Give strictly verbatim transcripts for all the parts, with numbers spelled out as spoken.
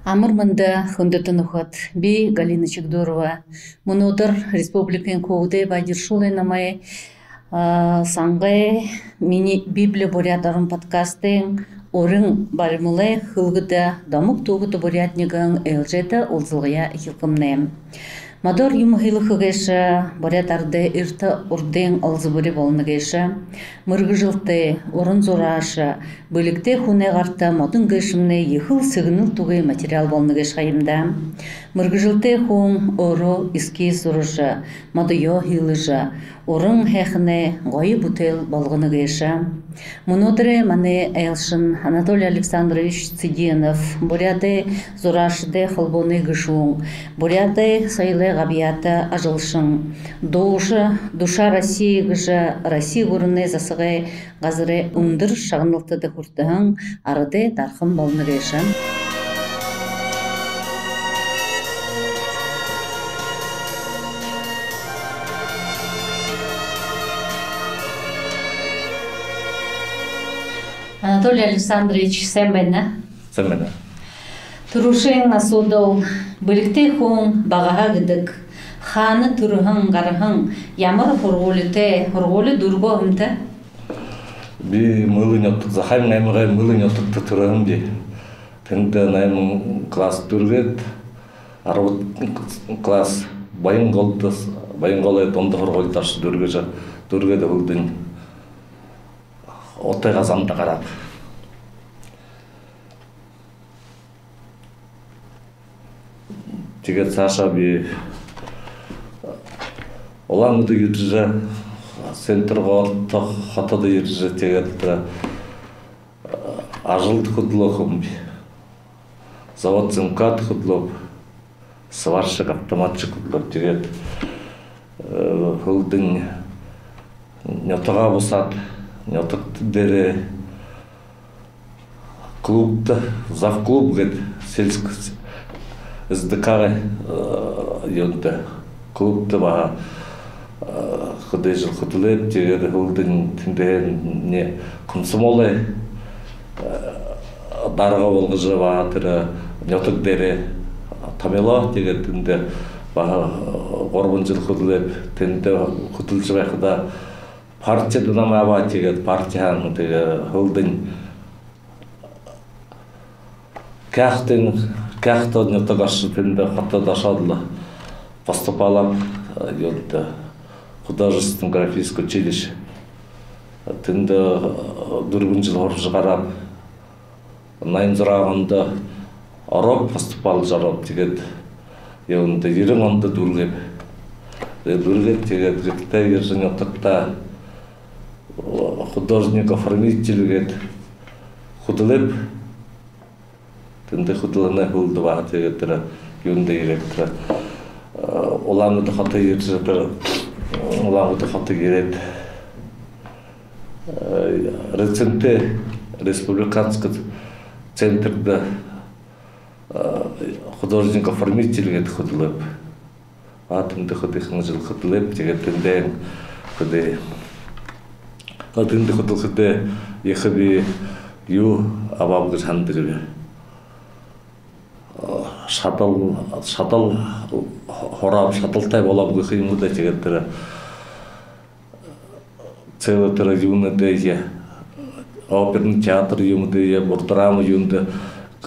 Амар мэндэ, хүндэтэ нүхэд! Би Галина Чигдурова. Мүнөөдэр республикын хүүгэдэй ба эдиршүүлэй номой, а, сангай «Минии Библи Буряад орон» подкастын урин барималай хэлгэдэ домог түүхэтэ буряадни гэһэн ээлжээтэ уулзалгаяа эхилхэмнай. Модоор юумэ хэлэхэ гээшэ буряад арадай эртэ урдын олзобори болоно гээшэ. Мэргэжэлтэй, уран зурааша, бэлигтэй хүнэй гарта модон гээшэмнай ехэл сэгнэл түгэй материал болоно гээшэ ха юм даа. Мэргэжэлтэй хүн өөрөө эскиз зуража, модоёо хилэжэ, уран һайханай гоё бүтээл болгоно гээшэ. Мүнөөдэрэй манай айлшан Анатолий Александрович Цыденов, Буряадай зураашадай холбооной гэшүүн, Буряадай соёлой габьяата ажалшан, дуушан, «Душа России» гэжэ Росси гүрэнэй засагай газарай үндэр шагналтада хүртэһэн арадай дархан болоно гээшэ. Анатолий Александрович, сайн байна! Сайн байна. Түрүүшын асуудал: бэлигтэй хүн багаһаа гэдэг. Хаана түрэһэн, гараһан, ямар һургуулитай, һургуули дүүргээ һэмта? Би Мэлын нютаг, Захааминай аймагай Мэлын нютагта түрэһэн би. Тэндэ найман класс дүүргээд, арбан класс Баянголдо, Баянголой дунда һургуулида ошожо дүүргэжэ, дүүргээд, һүүлдэнь Утын газаанда гарааб. Тиигээд саашаа би Улаан-Үдэ ерэжэ, центр городто, хотодо ерэжэ, тиигээд, э, ажалда хүдэлөө һэм би. Заводто МКАД хүдэлөөб, сварщик, автоматчик хүдэлөөб. Тиигээд, э, һүүлдэнь нютагаа бусаад, нютаг дээрээ клубта, завклуб гээд, сельск-, СДК-гай, э, юундэ, клубта баһа, э, хэды жэл хүдэлөөб. Тиигээд һүүлдэнь тэндэһээнь комсомолой, э, дарга болгожо, баһа тэрэ нютаг дээрээ томилоо. Тиигээд тэндэ баһа, э, гурбан жэл хүдэлөөб. Тэндэ хүдэлжэ байхадаа партида намайе абаа, тиигээд партиһаа, тиигээд һүүлдэнь Кяхтын, Кяхта нютаг ошожо, тэндэ хотодо ошоод лэ поступалааб, э, юундэ, художественное графическое училище. Тэндэ, э, дүрбэн жэл һуража гарааб. Найман зургаан ондо орооб, поступалжа орооб. Тиигээд юундэ, ерэн ондо дүүргээб. Тиигээд дүүргээд, тиигээд гэртээ ерэжэ, нютагтаа, э, художник-оформитель гээд хүдэлөөб. Тэндэ хүдэлһэнэй һүүлдэ баһа тиигээд тэрэ юундэ ерээд, тэрэ, э, Улаан-Үдэ хото ерэжэ, тэрэ Улаан-Үдэ хото ерээд, э, РЦНТ, республиканска центрдэ, э, художник-оформитель гээд хүдэлөөб. А, тэндэ хэдыхэн жэл хүдэлөөб. Тиигээд тэндэ хэды, а, тэндэ хүдэлхэдээ ехэ би юу абааб гэжэ һанадаг би. А, шадал, шадал һурааб, шадалтай болооб гэхэ юм гү даа. Тиигээд тэрэ целый тэрэ юунүүдые, оперный театр юумэдые, бурдрама юундэ,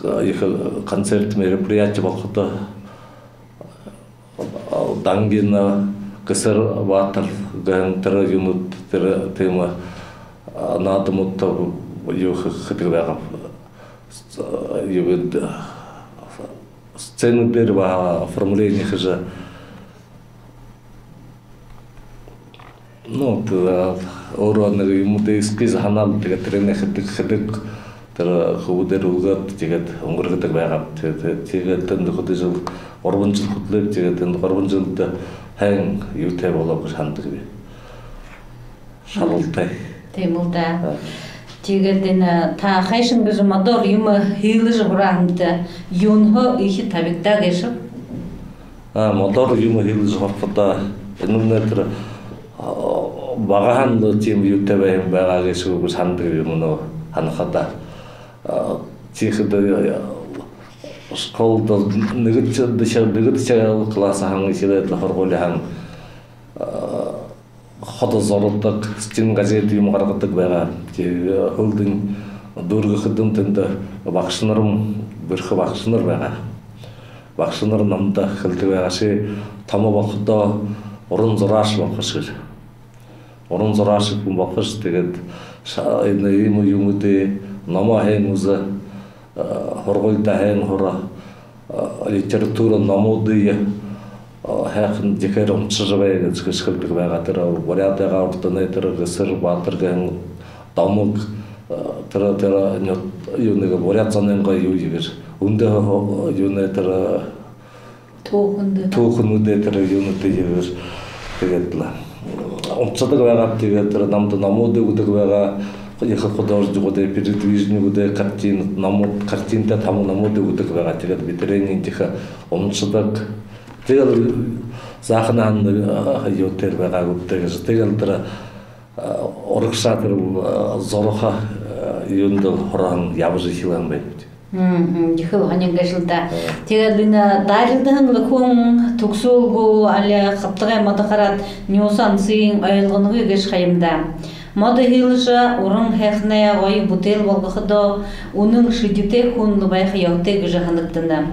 ехэ концерт, мероприятие болоходо, Дангина, Гэсэр баатар гэһэн тэрэ юунүүд, тэрэ тиимэ, а, наадамуудта юу хэ-, хэдэг байгааб. С-, юу гээд, сцена дээрэ баһа оформление хэжэ. Ну, т-, өөрөө нэгэ юумэндээ эскиз һанаад, тиигээд тэрээнээ хэдэг, хэдэг, тэрэ хүбүүдээр үлгөөд, тиигээд үнгэргэдэг байгааб. Тиигээд, тиигээд тэндэ хэды жэл, гурбан жэл хүдэлөөб. Тиигээд тэндэ гурбан жэлдэ һайн юутэй болооб гэжэ һанадаг би. Шадалтай. Тиимэл даа. А. Тиигээд энэ та хайшан гэжэ модоор юумэ хилэжэ һураа һэмта, юунһээ ехэ табигдаа гээшэб? А, модоор юумэ хилэжэ һурахада, энэмнай тэрэ, а, багаһаан лэ тиимэ юутэй байһан байгаа гээшэ гү гэжэ һанадаг би, мүнөө һанахада. А, тиихэдэ, а, школдо нэгэдэхи, нэгэдэхи класс һаань эхилээд лэ һургуулиһаа ходо зурадаг, стенгазет юумэ гаргадаг байгаа. Тиигээд һүүлдэнь дүүргэхэдэнь тэндэ багшанарынь, бэрхэ багшанар байгаа. Багшанар намда хэлэдэг байгаа: «Ши томо болоходоо уран зурааша болохош», — гэжэ. «Уран зурааша болохош, тиигээд ша-, энэ иимэ юумэдые, номоо һайн үзэ, һургуулида һайн һура, литература номуудые һайхан ехээр уншажа бай», — гэжэ хэлэдэг байгаа. Тэрэ Буряадайнгаа урданай тэрэ «Гэсэр баатар» гэһэн домог, тэрэ, тэрэ нют-, юунэй, буряад зонойнгоо юу гэжэ, үндэ юунэй, тэрэ түүхэнүүдэй, түүхэнүүдэй тэрэ юунүүдэй ехээр. Тиигээд лэ уншадаг байгаа. Тиигээд тэрэ намда номуудые үгэдэг байгаа. Ехэ художникуудые, передвижникүүдэй картин, номууд, картинтай томо номуудые үгэдэг байгаа. Тиигээд би тэрэниие ехэ уншадаг. Тиигээд лэ заахан һаань юу тэрэ байгаа гүб даа гэжэ. Тиигээд лэ тэрэ урагшаа тэрэ зураха юундэ һураһан, ябажа эхилһэн байнаб. Мгм, ехэл һонин гээшэл даа. Тиигээд лэ энэ дайралдаһан лэ хүн түгсүүл гү, али хабтагай модо хараад, нюуса онсыень ойлгоногүй гээшэ ха юм даа. Модо һиилжэ, уран һайханай гоё бүтээл болгоходоо, үнэн шэдитэй хүн лэ байха ёһотой гэжэ һанагдана.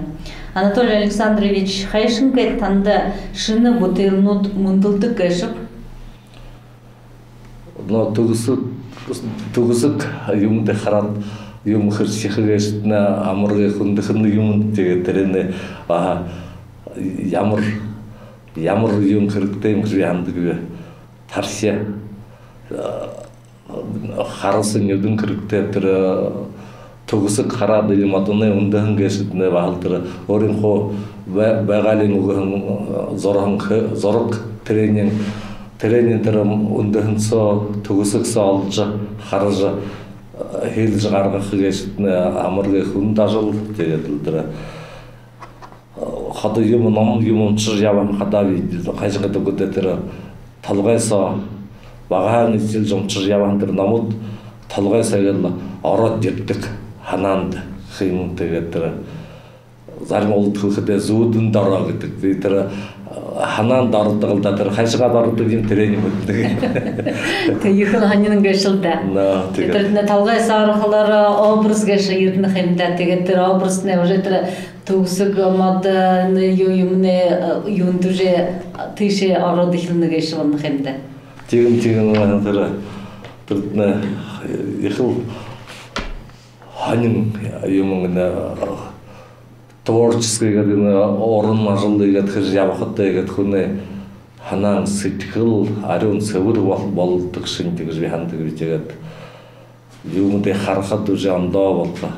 Анатолий Александрович, хайшан гээд танда шэнэ бүтээлнүүд мүндэлдэг гээшэб? Но түгэсэг, түгэсэг юумэдэ хараад, юумэ хэршэхэ гээшэтнай, амаргүй хүндэхэн юумэн, тиигээд тэрэнээ, аха, ямар, ямар юумэ хэрэгтэй юм гэжэ би һанадаг би. Тархи, хараса нюдэн хэрэгтэй. Тэрэ түгэсэг хараад, или модоной үндэһэн гээшэтнай, баһал тэрэ өөрынгөө бай-, байгаалиин үгэһэн, зураһан хэ-, зураг, тэрэниие, тэрэниие тэрэ үндэһэн соо, түгэсэг соо олжо, хаража, һиилжэ гаргаха гээшэтнай амаргүй хүндэ ажал. Тиигээд лэ тэрэ ходо юумэ, ном юумэ уншажа ябаһан хадаа би хайшан гэдэг гү даа, тэрэ толгой соо, багаһаань эхилжэ уншажа ябаһан тэрэ номууд толгой соо гээд лэ ороод ерэдэг һанаанда ха юм. Тиигээд тэрэ зарим улад хэлэхэдээ зүүдэн дороо гэдэг. Би тэрэ һанаанда ородог лэ даа, тэрэ хайшан гээд ородог юм, тэрэниие мэдэнэгүй. Тээ, ехэл һонин гээшэл даа. Но, тиигээд тэрэтнай толгой соо орохолоороо образ гээшэ ерэнэ ха юм даа. Тиигээд тэрэ образнай уже тэрэ түгэсэг, модо, энэ юу юумэнэй, юундэ уже тиишээ ороод эхилнэ гээшэ болоно ха юм даа. Тиимэ, тиимэ, тэрэ, тэрэтнай ехэл һонин юумэн, энэ творческий гээд, энэ уран ажал иигээд хэжэ ябахадаа, иигээд хүнэй һанаан сэдьхэл арюун сэбэр бол-, болодог шэнги гэжэ би һанадаг би. Тиигээд юумэдые харахада уже ондоо болоо.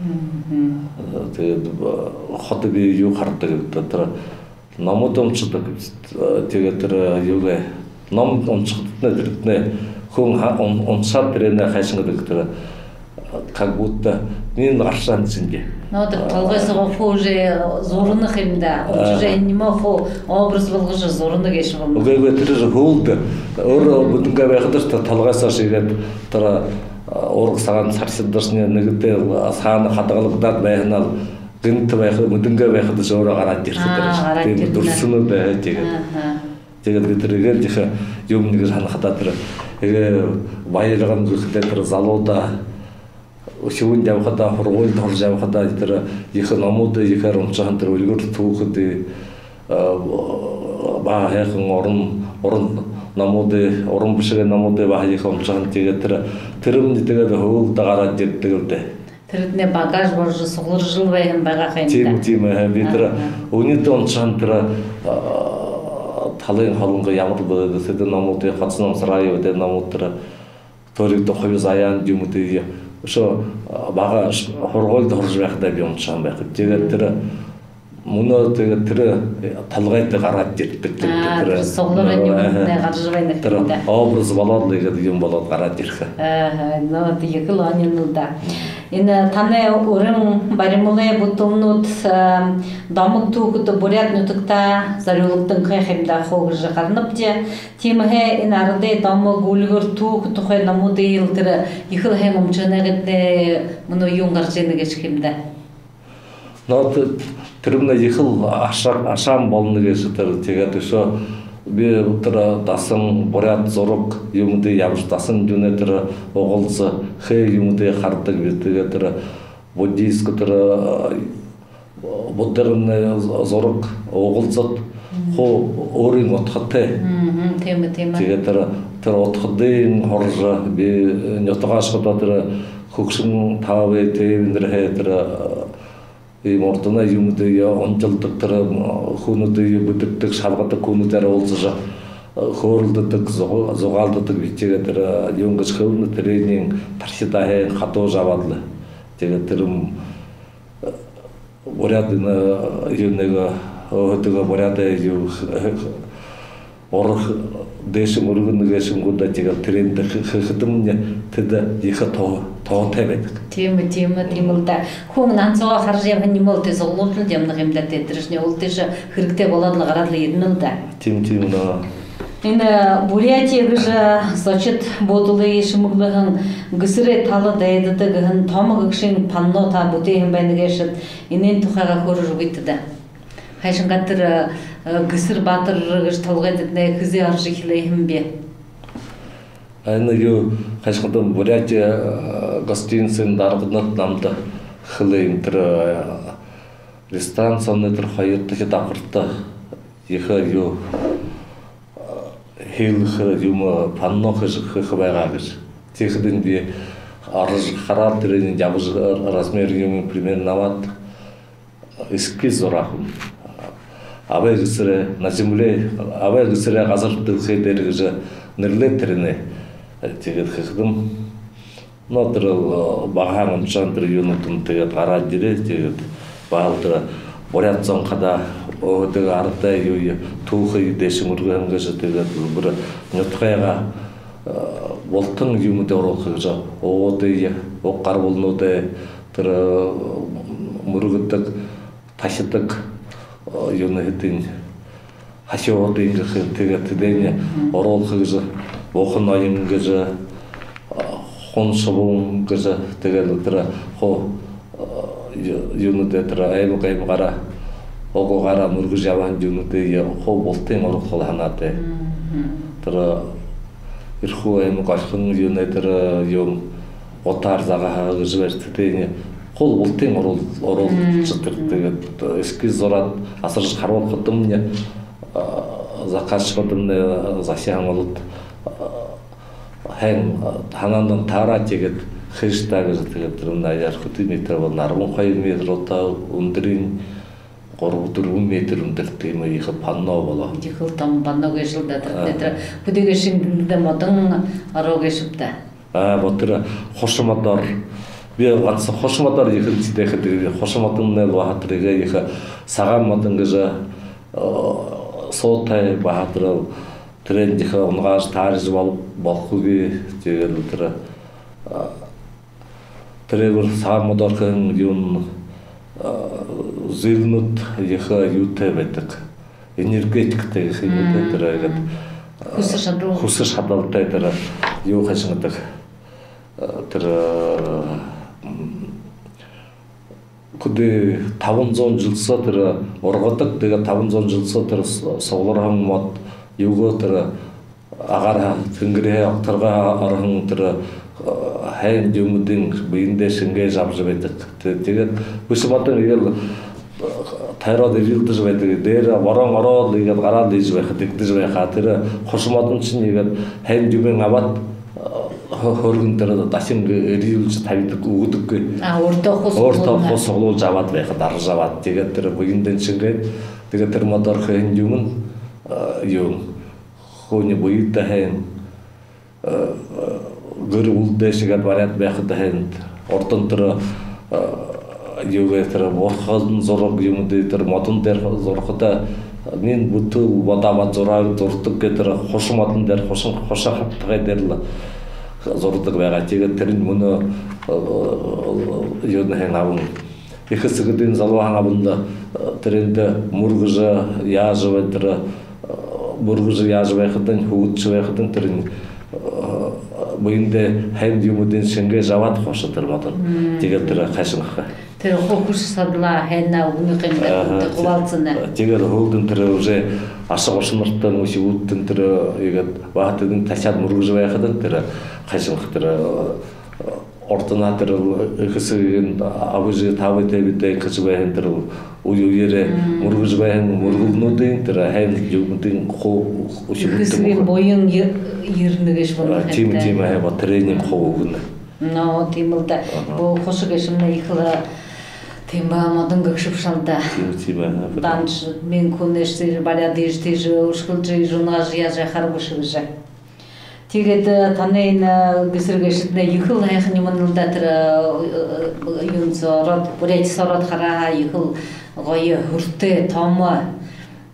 Мгм. Э, тиигээд, э, ходо би юу харадаг гэхэдэ, тэрэ номууд уншадаг. Э, тиигээд тэрэ, э, юугээ, ном уншахадатнай, тэрэтнай хүн ха-, ун-, уншаад, тэрэнээ хайшан гэдэг, тэрэ, э, как будто минии гаршаһан шэнги. Но, тэрэ толгой соогоо хуу уже зурана ха юм даа. Уже аха, энэмнай хуу образ болгожо зурана гээшэ болоно. Үгы, үгы, тэрэ уже һүүлдэ. Өөр, мгм, мэдэнгүй байхадаш, тэрэ толгой соо шиигээд, тэрэ, э, уурга сагаан сарсадашни нэгэтэ, э, саана хадагалагдаад байһан лэ гэнтэ байха, мэдэнгүй байхадаш өөрөө гараад ерэхэ. А, тэрэ гараад, тиимэ, ерэнэ. Дүрсэнүүд байха, тиигээд. Аха. Тиигээд би тэрэ иигээд ехэ юумэн гэжэ һанахадаа, тэрэ иигээ баярган гэхэдээ, тэрэ залуудаа, үхибүүн ябахадаа, һургуулида һуража ябахадаа, тэрэ ехэ номуудые ехээр уншаһан, тэрэ «Үльгэр» түүхэдые, э, баһа һайхан уран, уран номуудые, уран бэшэгэй номуудые баһа ехэ уншаһан. Тиигээд тэрэ, тэрэмни тиигээд һүүлдэ гараад ерэдэг лэ даа. Тэрэтнай багаж боложо, сугларжал байһан байгаа ха юм даа. Тиимэ, тиимэ, э, би тэрэ, аха, үнидэ уншаһан тэрэ, э, «Талын холонго», ямар бэ, Сэдэн номуудые, Хоца Намсараевадай номууд, тэрэ Тойрогтой хуби заяан юумэдые үшөө, э, бага ш-, һургуулида һуража байхадаа би уншаһан байхаб. Тиигээд тэрэ мүнөө, тиигээд тэрэ, э, толгойдо гараад ерэдэг, а, тэрэ, тэрэ сугларһан, э, юумэн, э, гаража байна, тэрэ юм даа. Образ болоод лэ, иигээд юумэн болоод гараад ерэхэ. Аха, но, тиигээд ехэл һонин лэ даа. Энэ танай уран барималай бүтээлнүүд, э, домог түүхэдэ Буряад нютагта зорюулагданхай ха юм даа хуу гэжэ харанабди. Тиимэһээ энэ арадай домог, «Үльгэр» түүхэ тухай номуудые лэ тэрэ ехэл һайн уншаһанайнь гээд, мүнөө юун гаража байна гээшэ ха юм даа. Но тэ-, тэрэмнай ехэл ашаа-, ашаан болоно гээшэ тэрэ. Тиигээд үшөө би тэрэ дасан буряад зураг юумэдые ябажа, дасан юунэй тэрэ угалза, хээ юумэдые харадаг би. Тиигээд тэрэ буддийскэ тэрэ, э, буддын зураг угалзаад, хуу өөрын удхатай. Мгм, тиимэ, тиимэ. Тиигээд тэрэ, тэрэ удхадынь хоржо, би нютагаа ошоходоо тэрэ хүгшэн таба бэетэй, энэрээ тэрэ, э, иимэ урданай юумэдые онжолдог, тэрэ, м, хүнүүдые бэдэрдэг, шалгадаг хүнүүдээр уулзажа, э, хөөрэлдэдэг, зуга-, зугаалдадаг би. Тиигээд тэрэ, э, юун гэжэ хэлэнэ, тэрэниие тархидаа һайн хадуужа абаад лэ. Тиигээд тэрэ, м, буряад энэ, э, юунэйгээ, өөһэдыгөө буряадай юу, э, ураг дээшэнь үргэнэ гээшэ гү даа, тиигээд тэрэндэ хэ-, хэхэдэмни тэдэ ехэ тоо-, тоотой байдаг. Тиимэ, тиимэ, тиимэл даа. Хүн нансуугаа хаража ябаһан юм бол, тэ, зугаалжал ябана юм даа, тэ, тэрэшни уултыш хэрэгтэй болоод лэ гараад лэ ерэнэл даа. Тиимэ, тиимэ, но. Энэ Бурятия гэжэ зочид буудалые шэмэглэһэн Гэсэрэй тала дайдада гэһэн томо гэгшын панно та бүтээһэн байна гээшэт, энээн тухайгаа хөөрэжэ үгыт даа. Хайшан гээд тэрэ, э, Гэсэр баатар гэжэ толгойдотнай хэзээ орожо эхилээ һэм бэ? Энэ юу, хайшан гээд Бурятия, э, гостиницын дарганууд намда хэлээ юм, тэрэ, э, ресторан соонь тэрэ хоёрдохи дабхарта ехэ юу, э, һиилэхэ юумэ, панно хэжэ, хэхэ байгаа гэжэ. Тиихэдэнь би орожо хараад, тэрэниие ябажа, размер юумыень примерно абаад, эскиз зурааһан. Абай Гэсэрэй, на земле, Абай Гэсэрэй газар дэлхэй дээрэ гэжэ нэрлээд, тэрэнээ, э, тиигээд хэхэдэм. Но тэрэ, э, багаһаа уншаһан тэрэ юунүүдынь тиигээд гараад ерээ, тиигээд баһал тэрэ буряад зон хадаа өөһэдыгөө арадай юуе, түүхые дээшэнь үргэһэн гэжэ, тиигээд бүри нютагайнгаа, э, бултан юумэдэ оруулха гэжэ, уугуудые, уг гарбалнуудые, тэрэ, э, мүргэдэг, тахидаг, э, юунэйхидынь, хахюудынь гэхэ юм, тиигээд тэдэниие оруулха гэжэ, буха ноён гэжэ, э, хун шубуун гэжэ, тиигээд лэ тэрэ хуу, э, ю-, юунүүдые, тэрэ аймаг аймагаараа, уг угаараа мүргэжэ ябаһан юунүүдые хуу бултыень оруулха һанаатай. Тэрэ Эрхүү аймаг Орхин юунэй тэрэ, э, юун, Гутаар загаһан гэжэ бэртэ, тэдэниие хуу бултыень оруул-, оруулжа тэрэ. Тиигээд, э, эскиз зураад асаржа харуулхадамни, э, заказчигуудымни, э, захиһан болоод, э, һайн, э, һанаандань таараа, тиигээд хэжэ таа гэжэ, тиигээд тэрэмнай арбан хэды метр болоно, арбан хоёр метр удаа үндэрынь, гурба-дүрбэн метр үндэртэй иимэ ехэ панно болоо. Ехэл томо панно гээшэл даа, тэрэ, тэрэ хүдөө гээшын тэндэ модон ороо гээшэб даа. А, вот тэрэ хуша модоор. Би ганса хуша модоор ехэл шэдээхэдэ, би хуша модон нэ баһа тэрэ ехэ сагаан модон гэжэ, э, суутай баһа тэрэ, тэрэниие ехэ унагаажа таарижа бол-, болохогүй, тиигээд лэ тэрэ, э, тэрэ бүри сагаан модоор хэһэн юун, э, зүйлнүүд ехэ юутэй байдаг. Энергетиктэй гэхэ юм даа, тэрэ иигээд, э, хүсэ шадал, хүсэ шадалтай тэрэ юу, хайшан гэдэг, э, тэрэ, м, хүдөө табан зуун жэл соо тэрэ ургадаг, тиигээд табан зуун жэл соо тэрэ с-, сугларһан мод юугээ тэрэ агаар тэнгэриһээ огторгоо ороһон тэрэ, э, һайн юумэдынь бэедээ шэнгээжэ абажа байдаг. Тэ-, тиигээд бэшэ модон иигээд лэ, э, тойроод эрьелдэжэ байдаг. Дээрэ бороон ороод лэ иигээд гараад лэ иижэ байха, дэгдэжэ байха. Тэрэ хуша модон шэнь иигээд һайн юумыень абаад, э, хө-, хөргэн тэрэ дахин эрьелжэ табидаг, үгэдэггүй. А, өөртөө хуу, өөртөө суглуулна, хуу суглуулжа абаад байха, даража абаад. Тиигээд тэрэ бэедээ шэнгээд, тиигээд тэрэ модоор хэһэн юумэн, э, юун, хүнэй бэедээ һайн, э, э, гэр бүлэдээ шэнгээд бариад байхада һайн. Урдань тэрэ, э, юугээ, тэрэ бурхан зураг юумэдые тэрэ модон дээрэ зурахада, мин бүтүү бодо абаад зураа-, зурадаг гээд, тэрэ хуша модон дээрэ, хуша, хуша хабтагай дээрэ лэ зурадаг байгаа. Тиигээд тэрэнь мүнөө, э, юунһээн абан, ехэ Сэгэтын залууһаан абанда, э, тэрэндэ мүргэжэ яажа бай, тэрэ, э, мүргэжэ яажа байхадань, хүгжэжэ байхадань, тэрэнь, э, бэедээ һайн юумэдынь шэнгээжэ абаад, хуша тэрэ модон. Тиигээд тэрэ хайшан гэхэ. Тэрэ хуу хүсэ садалаа һайнаар үгэнэ хэн бэ, аха, тэрэ хубаалсана. Тиигээд һүүлдэнь тэрэ уже аша гушанартаа, үхибүүдтэнь тэрэ иигээд баһа тэдэнь тахяад мүргэжэ байхадань, тэрэ хайшан тэрэ, э, ордоноо тэрэ, э, хэсэгынь абажа, таабай тээбэриин хэжэ байһан, тэрэ үе үеэрээ мүргэжэ байһан мүргэлнүүдынь, тэрэ һайн юумэнүүдынь хуу үхибүүдтэ, хэсэгынь бүхэн буян ер-, ерэнэ гээшэ байна. А, тиимэ, тиимэ, аха, баһа тэрэниинь хуу үгэнэ. Но, тиимэл даа. Аха. Бу хуша гээшэмнай ехэл тиимэ модон гэгшэб шал даа. Тиимэ, тиимэ, аха. Данш, мин хүнэйш тиижэ баряад, иижэ тиижэ үшхэлжэ, иижэ унагаажа, яажа яахаар бэшэ гэжэ. Тиигээд, э, танай энэ, э, Гэсэр гээшэднай ехэл һайхан юм аанал даа, тэрэ, э, э, юун соо ороод, Буряад соо ороод хараа һаа, ехэл гоё, һүртэй, томо,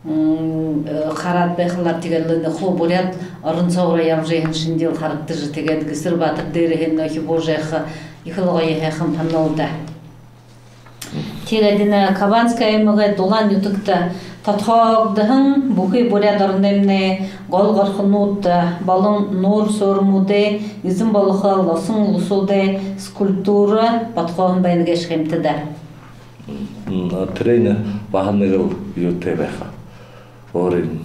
м, э, хараад байхалаар, тиигээд лэ энэ хуу буряад орон соогуур ябажа байһан шэнгеэр харагдажа, тиигээд Гэсэр баатар дээрэһээнь нөөхи буужа байха ехэл гоё һайхан танал даа. Тиигээд энэ Кабанская аймагай Дулаан нютагта тодхоогдоһон бүхы Буряад ороноймнай гол горхонууд болон нуур сууринуудай эзэн болохо лосон лусуудай скульптура бодхооһон байна гээшэ ха юм даа. М, а, тэрэниинь баһа нэгэл юутэй байха. Өөрын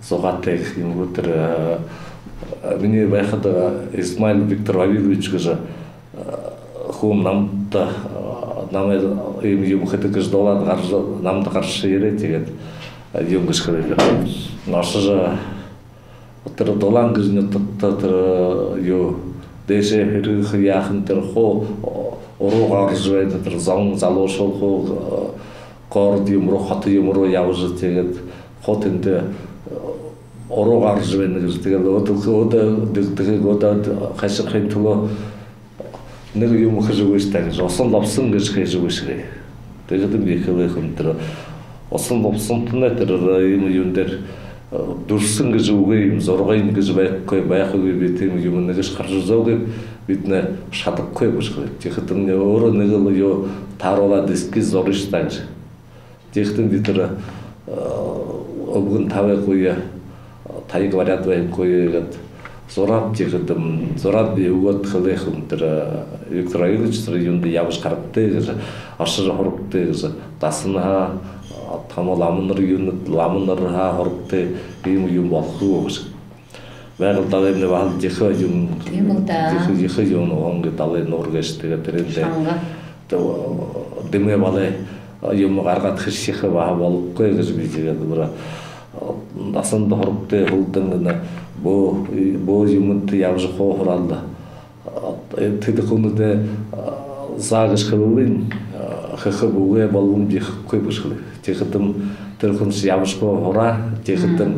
зугаатай гэхэ юм гү, тэрэ, э, минии байхада, э, Исмаил Виктор Вавилович гэжэ, э, хүн намда, э, намайе иимэ юумэ хэдэг гэжэ дуулаад гаража, намда гаража ерээ, тиигээд, э, юун гэжэ хэлээ. Ошожо, тэрэ Дулаан гэжэ нютагта тэрэ, э, юу, дээшээ һэргэхэ яахань, тэрэ хуу уруу гаража байна, тэрэ зон залуушуул хуу, э, город юумэ руу, хото юумэ руу ябажа, тиигээд хуу тэндэ, э, уруу гаража байна гэжэ. Тиигээд өөдэ, өөдэ дэгдэхэ, өөдэ хайшан хэхын түлөө нэгэ юумэ хэжэ үгыш даа гэжэ, усан лубсан гэжэ хэжэ үгыш гээ. Тиигээд би хэлээ ха юм, тэрэ усан лубсантнай тэрэ иимэ юун дээрэ, э, дүрсэн гэжэ үгы юм, зурагынь гэжэ байхагүй, байхагүй, би тиимэ юумэ нэгэшье хаража үзөөгүй, бидэнэй шадахагүй бэшэ ха юм. Тиихэдэнь өөрөө нэгэл юу тааруулаад, эскиз зурыш даа гэжэ. Тиихэдэнь би тэрэ, э, үбгэн табяа ха юм, таяг баряад байһан ха юм гээд зурааб, тиихэдэнь зураад би үгөөд хэлээ ха юм, тэрэ, э, Виктор Вавилович, тэрэ юундэ ябажа харагты гэжэ, ошожо һурагты гэжэ, дасанһаа, э, томо ламанар юунэй, ламанарһаа һурагты, иимэ юумэ болохо гү гэжэ. Байгал далаймнай баһал ехэ юумэ. Тиимэл даа. Ехэ, ехэ юумэ, онго далай нуур гээшэ, тиигээд тэрээндэ шанга, тээ, дэмы балай юумэ гаргаад хэшэхэ баһа болохогүй гэжэ би тиигээд бүри дасанда һурагты, һүүлдэнь энэ бөө, бөө юумэндэ ябажа хуу һураал даа. Э, тэдэ хүнүүдые, э, заа гэжэ хэлэбэб, э, хэхэб, үгы болбон би хэхэгүй бэшэ ха юм. Тиихэдэнь тэрэ хүншни ябажа хуу һураа, тиихэдэнь,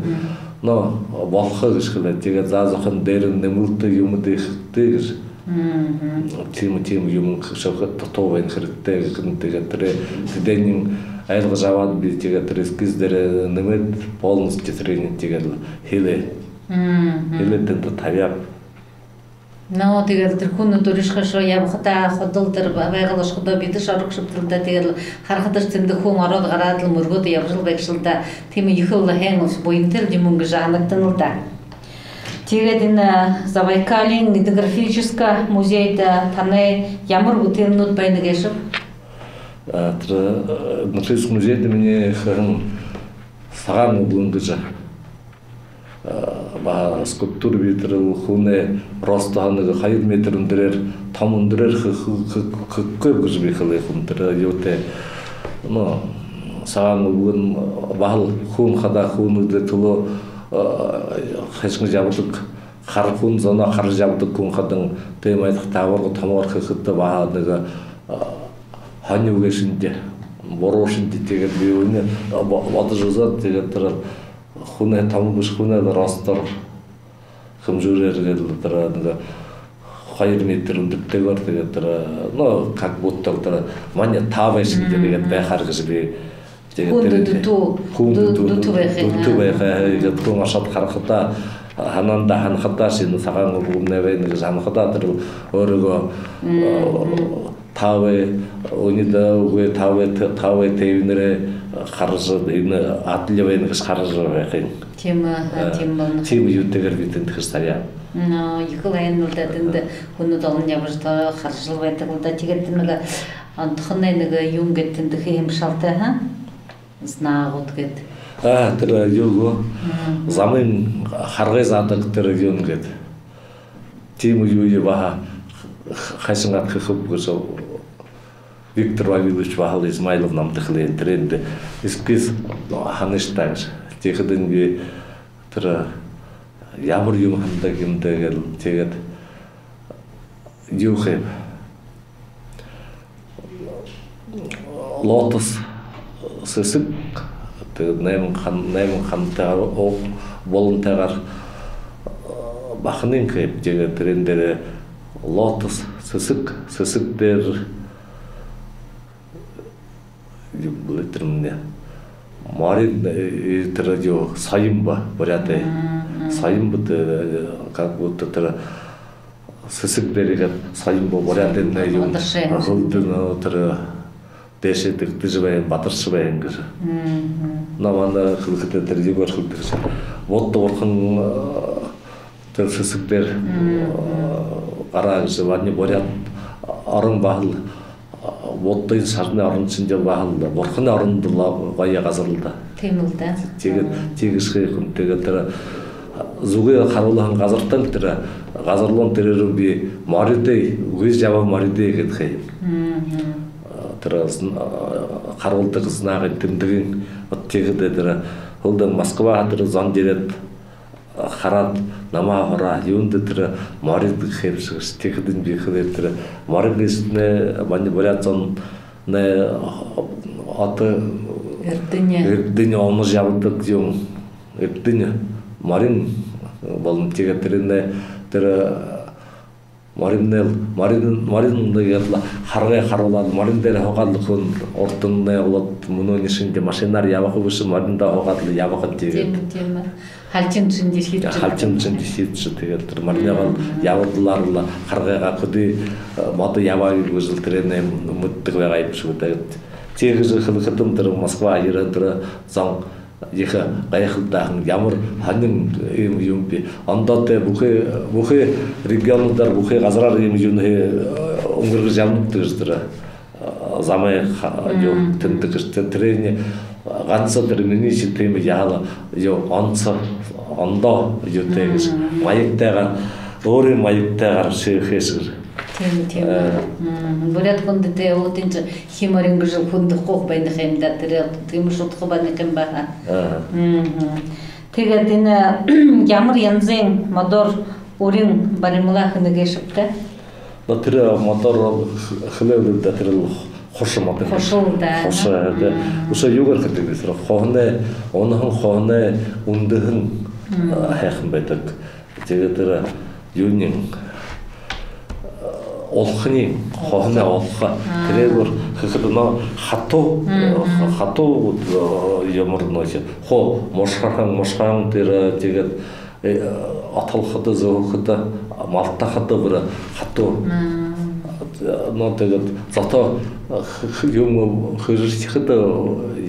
но, болохо гэжэ хэлээ. Тиигээд заа зохин дээрэнь нэмэлтэ юумэдые хэгты гэжэ. Тиимэ, тиимэ юумэ хэжэ, дутуу байна, хэрэгтэй гэхэдэнь, тиигээд тэрэ тэдэниинь айлгажа абаад, би тиигээд тэрэ эскиз дээрэ нэмээд, полностью тэрэниинь тиигээд лэ хилээ. Хилээд тэндэ табяаб. Но, тиигээд тэрэ хүнүүд уришхашоо ябахадаа, ходол тэрэ Байгал ошоходоо бидэшье орохо шэбтэлдэ, тиигээд лэ харахадаш, тэндэ хүн ороод гараад лэ мүргөөд ябажал байгшал даа. Тиимэ ехэл һайн, уһан буянтай юумэн гэжэ һанагданал даа. Тиигээд энэ Забайкалиин этнографическа музейдэ танай ямар бүтээлнүүд байна гээшэб? А, тэрэ, э, этнографическа музейдэ минии хэһэн Сагаан үбгэн гэжэ, э, баһа скульптура бии, тэрэл хүнэй ростһоо нэгэ хоёр метр үндэрөөр, томо үндэрөөр хэ-, хэ-, хэ-, хэхэгүй гэжэ би хэлээ ха юм, тэрэ юутэй. Но, Сагаан үбгэн баһал хүн хадаа, хүнүүдэй түлөө, э, хэшэгшэ ябадаг, хара хүн зоноо хаража ябадаг хүн хадань тиимэ айлха таабарга томоор хэхэдэ баһа нэгэ, э, һонин үгы шэнги, буруу шэнги, тиигээд би үнөө бо-, бодожо үзөөд, тиигээд тэрэ хүнэй томо бэшэ, хүнэй ростоор, хэмжүүрээр гээд лэ тэрэ нэгэ хоёр метр үндэртэйгөөр, тиигээд тэрэ, ну, как будто тэрэ манай таабай шэнги гээд байхаар гэжэ би. Тиигээд хүндэ тэрэ дүтэ, хүндэ дү-, дү-, дүтэ байха, дүтэ байха, тиигээд хүн ошоод харахадаа, һанаандаа һанахадаа, ши энэ Сагаан үбгэмнай байна гэжэ һанахадаа, тэрэ өөрыгөө, э, таабай, үнидэ үгы, таабай, таабай тээбэриинээрээ хаража, энэ адли байна гэжэ хаража байха юм. Тиимэ, аха, э, тиимэ болоно. Тиимэ юутэйгээр би тэндэ хэжэ табяаб. Но, ехэл һайн лэ даа, тэндэ хүнүүд олон ябажа, тоо харажал байдаг лэ даа. Тиигээд нэгэ Онтохонь нэгэ юун гээд тэндэхи юм шалтай, ха? Знагууд гээд. А, тэрэ юу гү? Мгм. Замын харгы заадаг тэрэ юун гээд. Тиимэ юу, юу баһа хайшан гээд хэхэб гэжэ Виктор Вавилович баһал Измайлов намда хэлээ. Тэрээндэ эскиз ханаш даа гэжэ. Тиихэдэнь би тэрэ ямар юм хандаг юм даа гээд, тиигээд юу хээб. Лотос сэсэг, тиигээд найман хан-, найман ханатайгаар, о, болонтойгоор, э, баханын хээб, тиигээд тэрээн дээрэ лотос сэсэг, сэсэг дээрэ юм бэлэй тэрэмнай. Морин, э, э, тэрэ юу, соёмбо, буряадай. Мм, мм. Соёмбо, э, как будто тэрэ сэсэг дээрэ иигээд соёмбо, буряадаймнай юм. Бадаршай. Хүлдэ, ну, тэрэ дээшээ дэгдэжэ байһан, бадаржа байһан гэжэ. Мгм. Но манай хэлэхэдэ тэрэ юугээр хэлэдэг гэжэ. Будда бурхан, э, тэрэ сэсэг дээрэ, мгм, э, гараа гэжэ. Манай буряад орон баһал, э, Буддын шажанай орон шэнги баһал, бурханай орон лэ, гоё газар лэ даа. Тиимэл даа. Тиигээд, мгм, тиигэжэ хээ хүн. Тиигээд тэрэ зүгөө харуулһан газартань тэрэ, газар лэ тэрэ руу би моридой, гүйжэ ябаа моридой гээд хээ. Мгм. Тэрэ зн-, харуулдаг знагынь, тэмдэгынь, вот тиигээд тэрэ хүлдэ Москваһаа тэрэ зон ерээд, хараад, намһаа һураа, юундэ тэрэ морид гэхэбши гэжэ. Тиихэдэнь би хэлээ, тэрэ морин гээшэтнай манай буряад зон нэ, одоо эрдэни, эрдэни унажа ябадаг юм. Эрдэни, морин болоно. Тиигээд тэрэнэй, тэрэ моримнай лэ, морин, морин лэ гээд лэ харгы харуулаад, морин дээрэ һуугаад лэ хүн урдань болоод, мүнөөнэй шэнги машинаар ябаха бэшэ, мориндоо һуугаад лэ ябаха тиигээд. Тиимэ, тиимэ. Халчин шэнги шиидшэ. Халчин шэнги шиидшэ. Тиигээд тэрэ мориной гол, мгм, ябадалаар лэ харгыгаа хэды, э, модо ябаа гэжэл тэрэнээ мэдэдэг байгаа юм шэнги даа. Тиигэжэ хэлэхэдэнь тэрэ Москва ерээ, тэрэ зон ехэ гайхалдаа һэн, ямар һонин юм, юм бэ. Ондоо тэрэ бүхы, бүхы регионуудаар, бүхы газараар юм юун хээ, э, үнгэргэжэ ябанаб гэжэ тэрэ, э, замай ха-, юу, мм, тэндэг гэжэ. Тэрэнэй ганса тэрэ минии шэдэ тиимэ яһала, юу, онсо, ондоо юутэй гэжэ. Мм. Маягтайгаар, өөрын маягтайгаар шэхээшэ гэжэ. Тиимэ, тиимэ. Э. Мм, буряад хүндэ тэрэ өөдэнь ши химорин гэжэл хүндэхэ гү байнахым даа, тэрэ тиимэ шудаха байнахым баһа. Аха. Мгм. Тиигээд энэ ямар янзын модоор үрин баримлаа хэнэ гээшэбта? Но тэрэ модоор хэлээ бэлэйб даа, тэрэл хуша модо. Хуша лэ даа. Хуша, э, даа. Мм. Үшөө юугээр хэдэг гээшэб, тэрэ хуһанай, унаһан хуһанай үндэһэн, мм, э, һайхан байдаг. Тиигээд тэрэ юуниинь, э, улханиинь, хуһанай улха. Аа. Тэрээгээр хэхэдэ, но хатуу, мм, э, хатуу, э, ямар нэгэ хуу мушхаһан, мушхаһан тэрэ, тиигээд, э, отолходо, зөөхэдэ, малтахада бүри хатуу. Мм. Но тиигээд зото, э, х-, х-, юм хэжэрхихэдэ,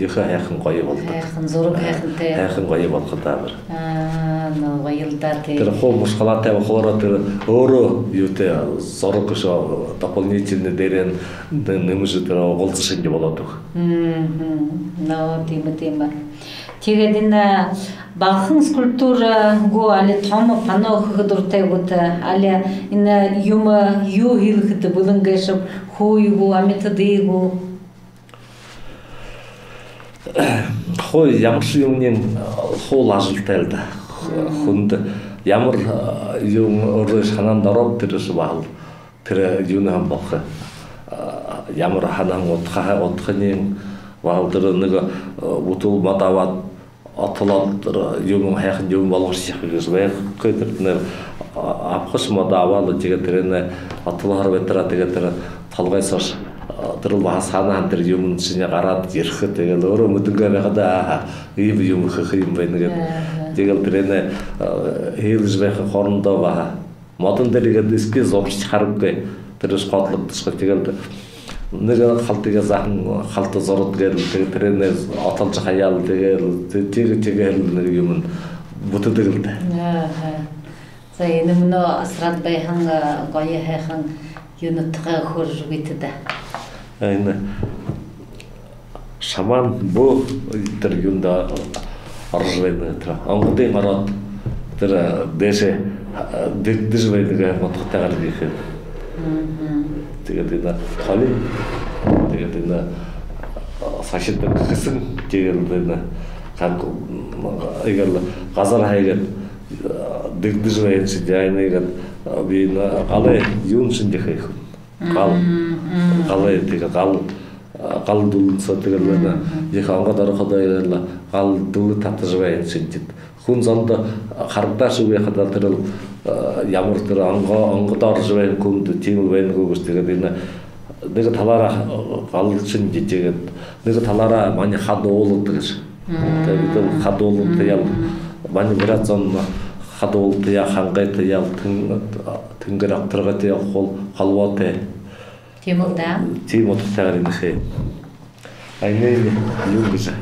ехэ һайхан гоё болодог. Һайхан, зураг һайхантай. Һайхан гоё болохо даа бүри. Аа, но, гоёл даа тэрэ. Тэрэ хуу мушхалаатай болохолоороо тэрэ өөрөө юутэй, зураг үшөө дополнительно дээрэнь нэ-, нэмэжэ тэрэ угалза шэнги болодог. Мгм. Но, тиимэ, тиимэ. Тиигээд энэ багахан скульптура гү, али томо панно хэхэ дуратай гүт, али энэ юумэ юу хэхэ бэлэн гээшэб, хуу гү, амитадые гү? Хуу ямаршье юумэниинь хуу ажалтай лэ даа. Мгм. Хүндэ ямар, э, юм өөрөө һанаанда ороо, тэрэшье баһал тэрэ юунһээнь болохо. Э, ямар һанаһан удхаһа-, удханиинь баһал тэрэ нэгэ, э, бүтүүл модо абаад, отолоод, тэрэ юумэн һайхан юумэн болгожо ябаха гэжэ байхагүй. Тэрэтнай, а, абахашье модо абаал, тиигээд тэрэнээ отолоһоор байтараа, тиигээд тэрэ толгой соошье, а, тэрэл баһа һанаһан тэрэ юумэн шэнги гараад ерэхэ. Тиигээл өөрөө мэдэнгүй байхада, аха, иимэ юумэ хэхэ юм байна гээд. Аха. Тиигээл тэрэнээ, а, хэлэжэ байха хоорондоо баһа. Модон дээрэ иигээд эскиз зуржа хараагүй. Тэрэшье хотлогдошохо. Тиигээл нэгэ халтые заахан халта зураад гээл, тиигээд тэрэнээ отолжо хаяал, тиигээл тиигээ, тиигээл нэгэ юумэн бүтэдэг лэ даа. Аха. За, энэ мүнөө асараад байһан, а, гоё һайхан юунүүдтэ хөөрэжэ үгыт даа. Энэ шаман бөө тэрэ юундэ орожо байна, тэрэ онгодынь ороод, тэрэ дээшээ дэгдэжэ байна гэһэн удхатайгаар би хэлэбэ. Тиигээд энэ холин, тиигээд энэ сахидаг хэсэн, тиигээд энэ ханг, иигээд газар хаяад дэгдэжэ байна шэнги, энэ иигээд би энэ галай юун шэнги хэхэ. Гал. Галай, тиигээ гал, гал дүлэн соо, тиигээл энэ ехэ онгод орходоо, иигээл гал дүлэ татажа байна шэнги. Хүн зондо харагдаашьегүй хадаа тэрэл ямар тэрэ онго, онгодо орожо байна хүндэ, тиимэл байна гү гэжэ. Тиигээд энэ нэгэ талаараа гал шэнги, тиигээд нэгэ талаараа манай хада уулада гэжэ. Тиигээд бидэ хада уулада яал, манай буряад зон хада уулада яал, хангайта яал, тэн-, тэнгэр агтаргата яал хол-, холбоотой. Тиимэл даа. Тиимэ удхатайгаар энэ хэхэ. А энэ юун гэжэ?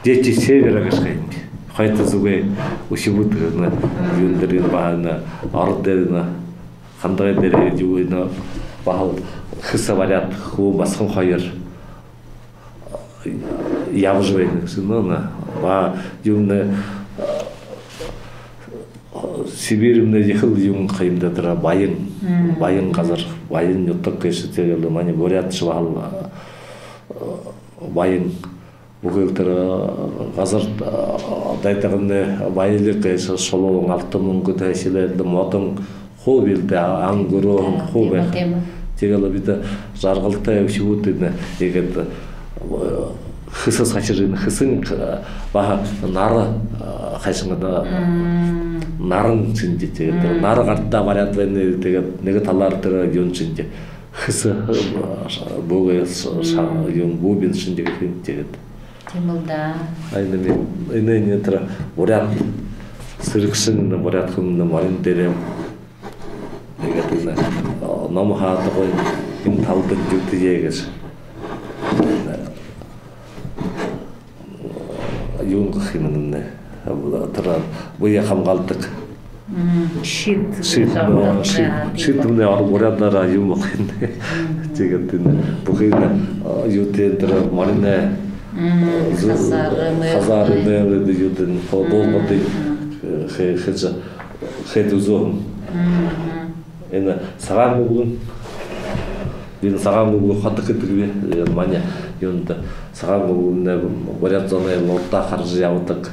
Дети Севера гэжэ хэхэ. Хойто зүгэй үхибүүд, энэ юун дээрэ, энэ баһа энэ ород дээрэ, энэ хандагай дээрэ юу, энэ баһал хэсэ баряад, хүбүүн басаган хоёр ябажа байна гэжэ, ну, на, ба, юумнай, Сибирь юумнай ехэл юун ха юм даа, тэрэ баян, баян газар, баян нютаг гэжэ. Тиигээл манай буряадшье баһал баян, бүхы л тэрэ газар дайдагнай баялиг гэжэ, шулуун, алтан, мүнгэ, тайшилээд, модон, хуу бии л даа, ан гүрөөһэн хуу байха. Тиимэ, тиимэ. Тиигээл бидэ жаргалтай үхибүүд энэ иигээд хэсэ сахижа, энэ хэсэн баһа нара, хайшан даа, наран шэнги, тиигээд нара гартаа баряад байна. Тиигээд нэгэ талаараа тэрэ юун шэнги, хэсэ бүгэ, ша-, юун, бубен шэнги гэхэ юм, тиигээд. Тиимэл даа. А энэ, энэ, энэ тэрэ буряад сэрэгшэн, буряад хүн морин дээрээ иигээд энэ ном хаадагүй, энэ талдань юутэй гэжэ. Юун гэхэ юм энэ. Тэрэ бэе хамгаалдаг. Щит. Щит, ну, щит, щит, юумнай ород буряадаараа юун болохо юм. Тиигээд энэ бүхы энэ юутэй, тэрэ мориной, хазаар, хазаар, мэл, юутэй, хо-, дуулгадые хэ-, хэжэ, хээд үзөөһэн. Энэ сагаан үбгэн. Би энэ сагаан үбгэн хото гэдэг би. Энэ манай юундэ сагаан үбгэмнай буряад зоной урдаа хаража ябадаг.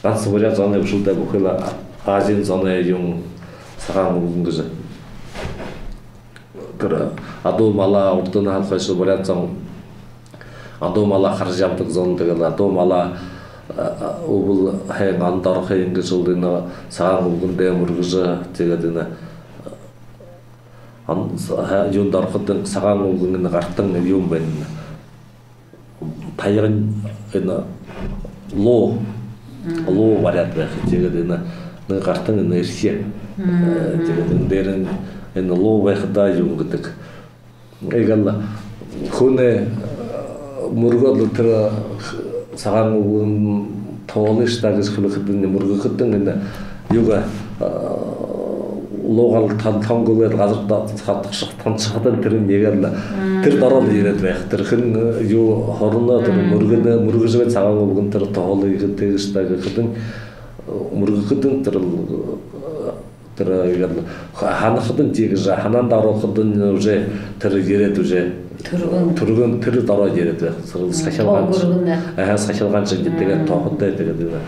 Ганса буряад зоной бэшэ л даа, бүхы л Азиин зоной юун, сагаан үбгэн гэжэ. Тэрэ адуу малаа, урданай хойшо буряад зон адуу малаа хаража ябадаг зон. Тиигээл адуу малаа үбэл һайн, анда орохо һайн гэжэ лэ энэ сагаан үбгэндээ мүргэжэ, тиигээд энэ ан-, һа-, юундэ ороходонь, сагаан үбгэн энэ гартань юун байна, таягань энэ луу, луу баряад байха. Тиигээд энэ нэгэ гартань энэ эрхи. Тиигээд энэ дээрэнь энэ луу байхадаа юун гэдэг. Иигээл хүнэй мүргөөд лэ тэрэ сагаан үбгэн туһалыш даа гэжэ хэлэхэдэнь, мүргэхэдэнь энэ юугээ, луугаа тон-, тонгоёод газарта хатагша-, тоншоходонь тэрэнь иигээд лэ тэрэ дороо лэ ерээд байха. Тэрэ хэн юу, хорно, тэрэ мүргэнэ, мүргэжэ байха сагаан үбгэн, тэрэ туһалыш даа гэхэдэнь, мүргэхэдэнь тэрэ л тэрэ иигээд лэ ха-, һанахадань тиигэжэ, һанаандаа оруулхадань уже тэрэ ерээд уже. Түргэн. Түргэн тэрэ дороо ерээд байха. Тэрэл сахилгаан. Тоо хүргэнэ. Аха, сахилгаан шэнги, тиигээд тооходой, тиигээд энэ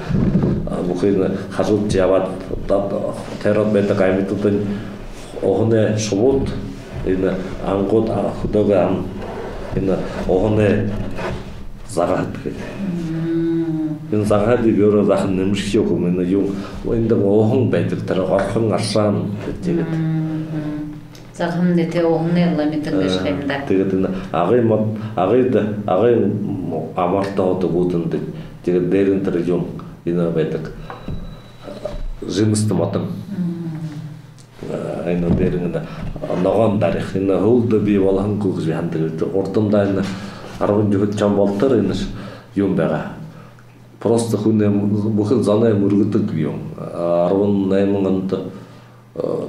бүхы энэ хажуудань ябаад, дад-, тойроод байдаг амитадынь уһанай шубууд, энэ ангууд, а, хүдөөгэй ан, энэ уһанай загаһад гээд. Энэ загаһад бюро захын нэмэрхэ юм, энэ юун, эндэ уһан байдаг, тэрэ горхон, аршаан гэдэг. Загаһан нэтэ уһанай ламитан гэжэ хэм даа. Тиигээд энэ агын мод-, агыда, агын амарта одоо бүтэндэ. Тиигээд дээрэнь тэрэ юун, энэ байдаг. Жимэстэ модон. Энэ дээрэнь энэ ногоон дарих. Энэ һүүлдэ бии болоһон гү гэжэ би һанадаг. Урдандаа энэ арбан юһэдэхи он болотор энэ юун байгаа. Просто хүнэй, бүхы л зоной мүргэдэг юм. Арбан найман ондо,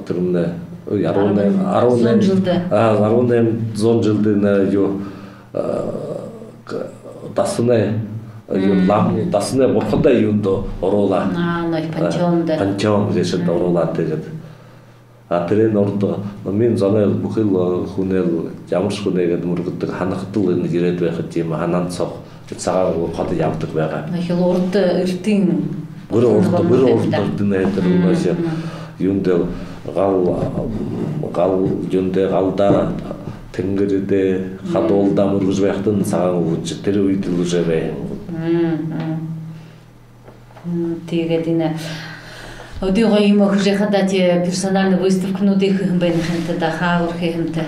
тэрэмнай Ой, арбан найман, арбан найман, зуун жэлдэ. А, арбан найман зуун жэлдэ нэ юу, а, к-, дасанай, юу, лам, дасанай бурхадай юундэ оруулаа. А, нэ, пантеондо. Пантеон гээшэдэ оруулаа тиигээд. А, тэрээн урда, ну, минии зоной бүхэли, а, хүнэй, ямаршье хүнэй гээд мүргэдэг, һанахадал энэ ерээд байха тиимэ һанаан соо. Сагаан һүн ходо ябадаг байгаа. Нэ, хэл урда эртын. Бүри урда, бүри урда эртэнэй тэрэ юундэ гал, гал юундэ, галда, тэнгэридэ, хадуулда мүргэжэ байхадань сагаан һүн шэ тэрэ үедэл уже байгаа юм. Тиигээд энэ үдэ гоё юумэ хэжэ хадаа, тэрэ персональный выставкануудые хэһэн байна ха юм та даа, хаагуур хэһэн та?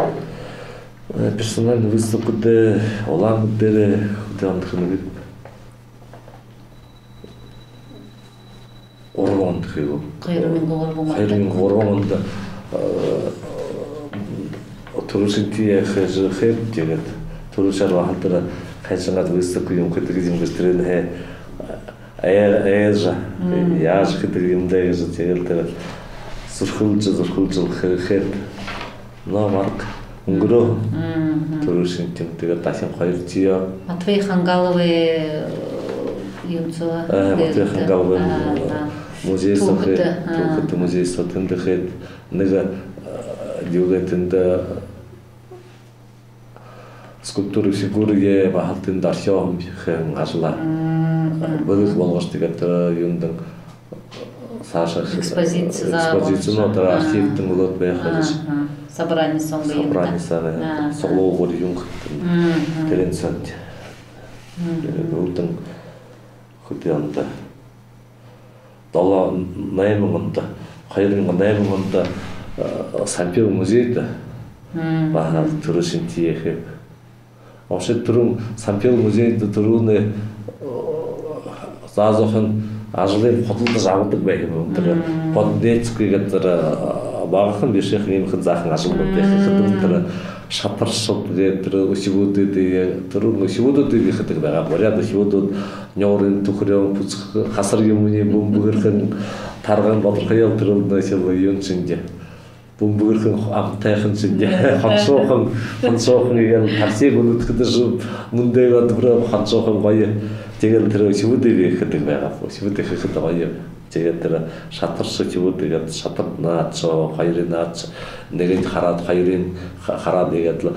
Э, персональный выставка даа Улаан-Үдэ дээрэ үдэ ондо хэнэ гээд. Гурбан ондо хээб. Хоёр мянга гурбан ондо. Хоёр мянга гурбан ондо, э, түрүүшынхиеэ хэжэ хээб, тиигээд түрүүшээр баһал тэрэ хайшан гээд выставка юм хэдэг юм гээшэ, тэрэнээ хэ-, ай-, айжа, яажа хэдэг юм даа гэжэ, тиигээд тэрэ зүрхэлжэ, зүрхэлжэ хэ-, хээд. Но, бараг үнгэрөө. Түрүүшынхиинь, тиигээд дахин хоёрдохиёо. Матвей Хангаловай, э, юун соо. Э, Матвей Хангаловай, э, музей соо хээд, түүхэдэ музей соо тэндэ хээд, нэгэ, э, юугээ тэндэ скульптура фигурые баһал тэндэ Артём хэһэн ажалаа. Бэлэг болгожо, тиигээд тэрэ юундэнь саашаа экспозициин, экспозициин, но тэрэ архивтэнь үлөөд байха гээшэ. Собрани соонь юм даа. Собрани соонь. Суглуулбари юун хэһэн. Тэрээн соонь. Тиигээд үүдэн хэды ондо. Долоо, найман ондо. Хоёр мянга найман ондо, э, Сампил музейдэ. Баһал түрүүшынхиеэ хээб. Вообще түрүүн Сампил музейдэ түрүүнэй, э, заа зуухан ажалыем худалдажа абадаг байһан юм. Тэрэ Поднецкий гээд тэрэ, э, багахан бэшэ, иимэхэн заахан ажалнууд байха. Хэдэн тэрэ шатаршад гээд, тэрэ үхибүүдые, түрүүн үхибүүдые би хэдэг байгаа. Буряад үхибүүд нюурынь түхэреэн, бүсэхэн, хасар юумыень бүмбэгэрхэн, тарган, бадархаяал, тэрэл, нэ, хэл юун шэнги. Бүмбэгэрхэн, амтайхан шэнги. Хоншуухан, хоншуухан иигээд таксиг үнэдхэдэжэ, мүндөөгөө дүрөө хоншуухан гоё. Тиигээд тэрэ үхибүүдые би хэдэг байгаа. Үхибүүдые хэхэдэ гоё. Тиигээд тэрэ шатаршад үхибүүд, тиигээд шатарынь наадажа, хоёрынь наадажа, нэгэнь хараад, хоёрынь ха-, хараад, иигээд лэ,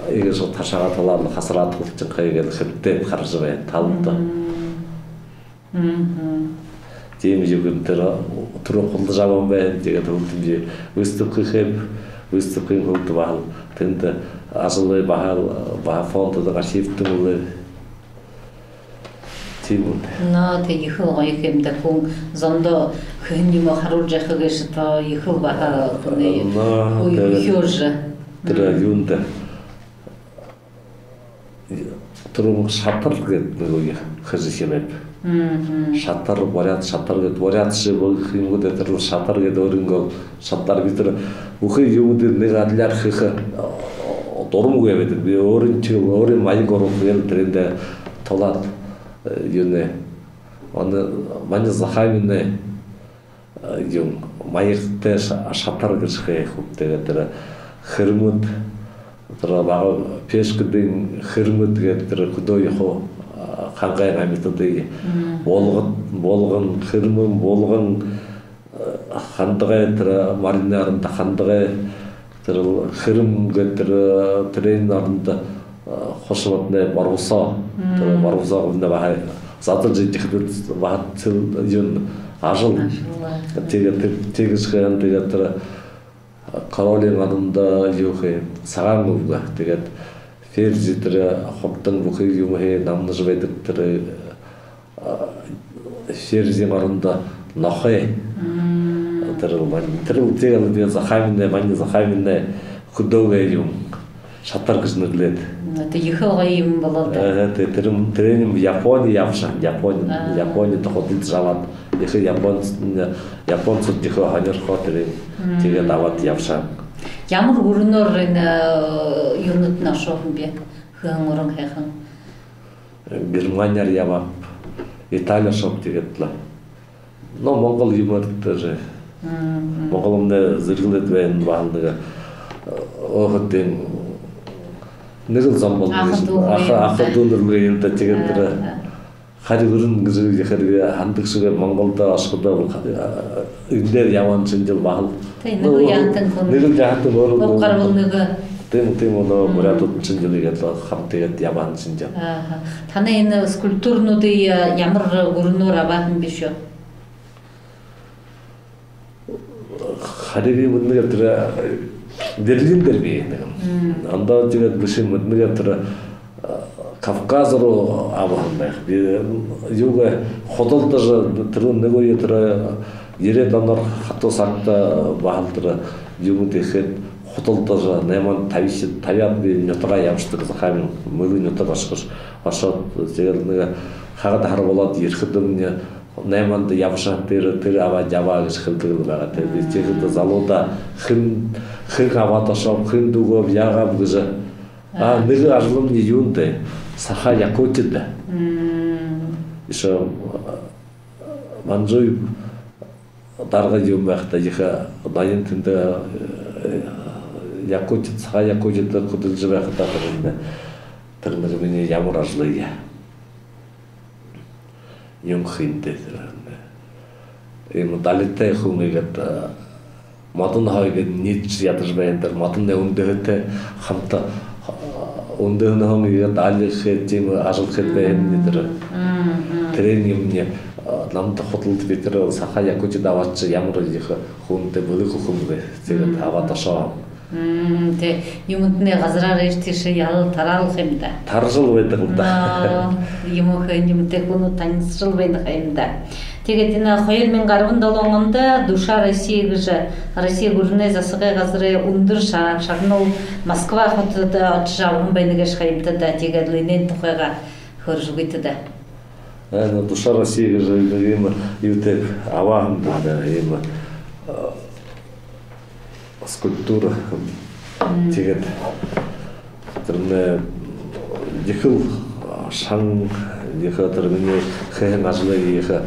иигээд шууд ташаагаа тулаад лэ, хасараад хулчинхай, иигээд лэ хэбтээд хаража байна талада. Тиимэ юумэн тэрэ түрүүн худалдажа абаһан байна. Тиигээд һүүлдэнь выставка хээб, выставкын һүүлдэ баһал тэндэ ажалые баһал, баһа фонддо, архивтэнь үлээ. Тиимэ. Но, тэрэ ехэл гоё юм даа, хүн зондоо хэһэн юумэ харуулжа байха гээшэ, тэрэ ехэл баһа хүнэй, но, үе тэрэ, ехэ уже. Тэрэ юун даа. Түрүүн шатар гээд нэгэ үе хэжэ хэнэб. Шатар, буряад шатар гээд, буряад шэ бү-, юм гээд, тэрэл шатар гээд өөрынгөө шатар. Би тэрэ бүхы юумэ дээрэ нэгэ адляар хэхэ, э, дурамгүй байдаг. Би өөрын шэ, өөрын маяг оруулаад, тэрээндээ тулаад, э, юунэй. Манай, манай Захааминай, э, юун, маягтай ша-, шатар гэжэ хээ хүб. Тиигээд тэрэ хэрмэд, тэрэ бага пешкэдэнь хэрмэд гээд, тэрэ хүдөө ёхо, э, хангай амитадые. Булгад, булган, хэрмэн, булган, э, хандагай, тэрэ Мариинай орондо хандагай, тэрэл хэрэм гээд, тэрэ, тэрээн орондо, э, хушаматнай борбосоо, тэрэ борбосоо гүбнэ баһа задалжа эдихэдэ баһа цэл юун ажал. Тиигээд тэрэ, тиигэжэ хаяан, тиигээд тэрэ Королиин орондо юу хээ, сагаан үбгэ. Тиигээд Ферзи тэрэ хубдан бүхы юумэ намнажа байдаг, тэрэ, а, Ферзиин орондо нохой. Тэрэл мань, тэрэл тиигээд лэ би Захааминай, манай Захааминай хүдөөгэй юун, шатар гэжэ нэрлээд. Тэрэ ехэл гоё юм болоо даа. Э, тэ-, тэрэ, тэрэнь Япони ябашаһан, Япони, Японида худалдажа абаад, ехэ японц-, японцууд ехэ һонирхоо, тэрэнь тиигээд абаад ябашаһан. Ямар гүрэнөөр энэ, э, юунүүднай ошоһон бэ? Хэһэн гүрэн, хэһэн? Германиһаа ябааб, Итали ошооб, тиигээд лэ. Но Монгол юумээр тэрэ Монголомнай зэргэлээд байна, баһал нэгэ, э, өөһэд юм, нэгэл зон болоно. Аха дүүнэр. Аха, аха дүүнэр юм даа, тиигээд тэрэ. Хари гүрэн гэжэ яахаар би хандагшагүй, Монголдо ошоходоо бол, э, эндээр ябаһан шэнжэл баһал. Тии, нэгэл яһатан хүн. Нэгэл яһатан хүн. Уг гарбал нэгэ. Тиимэ, тиимэ, буряадууд шэнжэл иигээд хамта иигээд ябаһан шэнжэл. Аха. Танай энэ скульптурнуудые, э, ямар гүрэнөөр абаһан бшуу? Хари би мэдэнэгүй, тэрэ, э, Берлин дээрэ би нэгэн. Ондоо тиигээд бэшэ, мэдэнэгүй, тэрэ, э, Кавказ руу абаһан байха. Би, э, юугээ худалдажа, тэрэ нэгэ үе, тэрэ ерээд оноор хатуу сагта баһал тэрэ юумэ дээхээд худалдажа, наймаан табяад, табяад би нютагаа ябашадаг, Захааминай Мэлэ нютаг ошохо, ошоод, тиигээд нэгэ хагад һара болоод ерэхэдэмни, наймаанда ябашаһан, тэрэ, тэрэ абаад ябаа гэжэ хэлэдэг лэ байгаа. Тэрэ би тиихэдэ залуудаа хэн, хэн абаад ошооб, хэндэ үгөөб, яагааб гэжэ. А, нэгэ ажалымни юундэ, Саха-Якутида. Ещё Манжуев дарга юм байхада, ехэ ноён тэндэ, э, Якутида, Саха-Якутида хүдэлжэ байхада, тэрэ нэгэ, тэрэ нэгэ минии ямар ажалые юм хэнтэй тэрэ. Иимэ далитай хүн иигээд, э, модон хойгоо ниидэжэ ядажа байһан, тэрэ модоной үндэһэтэй хамта, э, үндэһэнһөө иигээд дали хээд, тиимэ ажал хээд байһан тэрэ. Тэрэнь юумни, э, намда худалдаад, би тэрэ Саха-Якутида абаашажа, ямар ехэ хүнтэй, бэлэг хүн бэ. Тиигээд абаад ошоо. Тии, юумэтнай газараар ир тиишээ яла тараал ха юм даа. Таражал байдаг лэ даа. Юумэ хэ, юумэтэй хүнүүд танилсажал байна ха юм даа. Тиигээд энэ хоёр мянга арбан долоон ондо «Душа России» гэжэ Росси гүрэнэй засагай газарай үндэр ша-, шагнал Москва хотодо ошожо абаһан байна гээшэ ха юм даа. Тиигээд лэ энээн тухайгаа хөөрэжэ үгыт даа. Э, ну, «Душа России» гэжэ иимэ юутэй абаһан байна, иимэ, э, скульптура. Тиигээд тэрэнэй ехэл шан, ехэ тэрэ минии хэһэн ажалые ехэ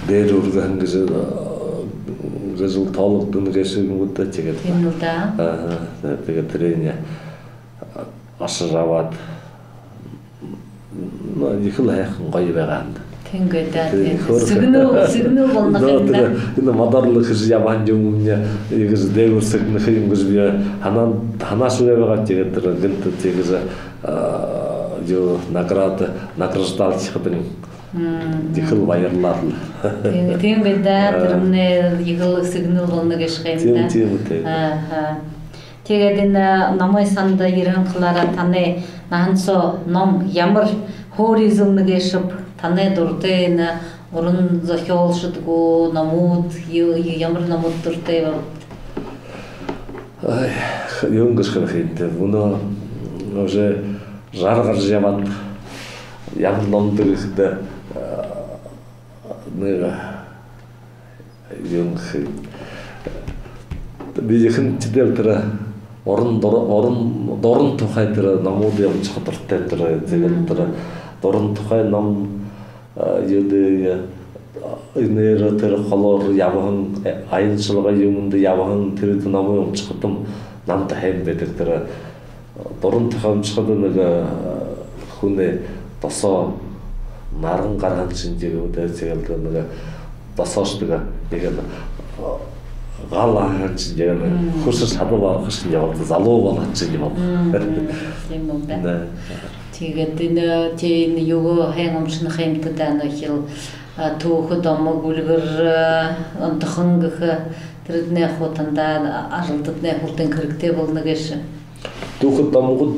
дээрэ үргэһэн гэжэ, э, гэжэл тоологдоно гээшэ юм гү даа, тиигээд. Тиимэл даа. Аха, тиигээд тэрэнээ ошожо абаад, ну, ехэл һайхан, гоё байгаа юм даа. Тиимэ гү даа, тиимэ. Сэгнэл, сэгнэл болоно ха юм даа. Тэрэ, энэ модоор лэ хэжэ ябаһан юумэмни иигэжэ дээгүүр сэгнэхэ юм гэжэ би һанаан, һанаашьегүй байгаа, тиигээд тэрэ гэнтэ тиигэжэ, а, юу, награда, награждалсахадань ехэл баярлаал. Тиимэ, тиимэ гү даа, тэрэмнай ехэл сэгнэл болоно гээшэ ха юм даа. Тиимэ, тиимэ, тиимэ. Аха. Тиигээд энэ номой санда ерэһэн халаараа, танай наһан соо ном ямар һуури эзэлнэ гээшэб, танай дуратай энэ уран зохёолшод гү, номууд, ю-, ю-, ямар номууд дуратай байгаабта? Ай, юун гэжэ хэлэхэ юм даа. Мүнөө уже жаргажа ябаад, ямар номдо гэхэдэ, а, нэгэ юун гэхэ. Би ехэнхидээ тэрэ уран дур-, уран, дуран тухай тэрэ номуудые уншаха дуратай тэрэ. Тиигээд тэрэ дуран тухай ном, а, юундэ, а, энээнээр тэрэ холоор ябаһан, э, аяншалга юумэндэ ябаһан тэрэ номые уншахадам намда һайн байдаг. Тэрэ дуран тухай уншахада нэгэ, э, хүнэй досоо наран гараһан шэнги гү даа, тиигээд лэ нэгэ досоошье нэгэ, нэгэ, э, гал аһаһан шэнги, нэгэ хүсэ шадал ороһон шэнги болоно, залуу болоһон шэнги болоно. Тиимэ юм даа. Тиигээд энэ, тиин юугээ һайн уншана ха юмта даа, нүгөө, а, түүхэ, домог, үльгэр, а, онтохон гэхэ, тэрэднай хуу танда, ажалдатнай хуу тон хэрэгтэй болоно гээшэ. Түүхэ, домогууд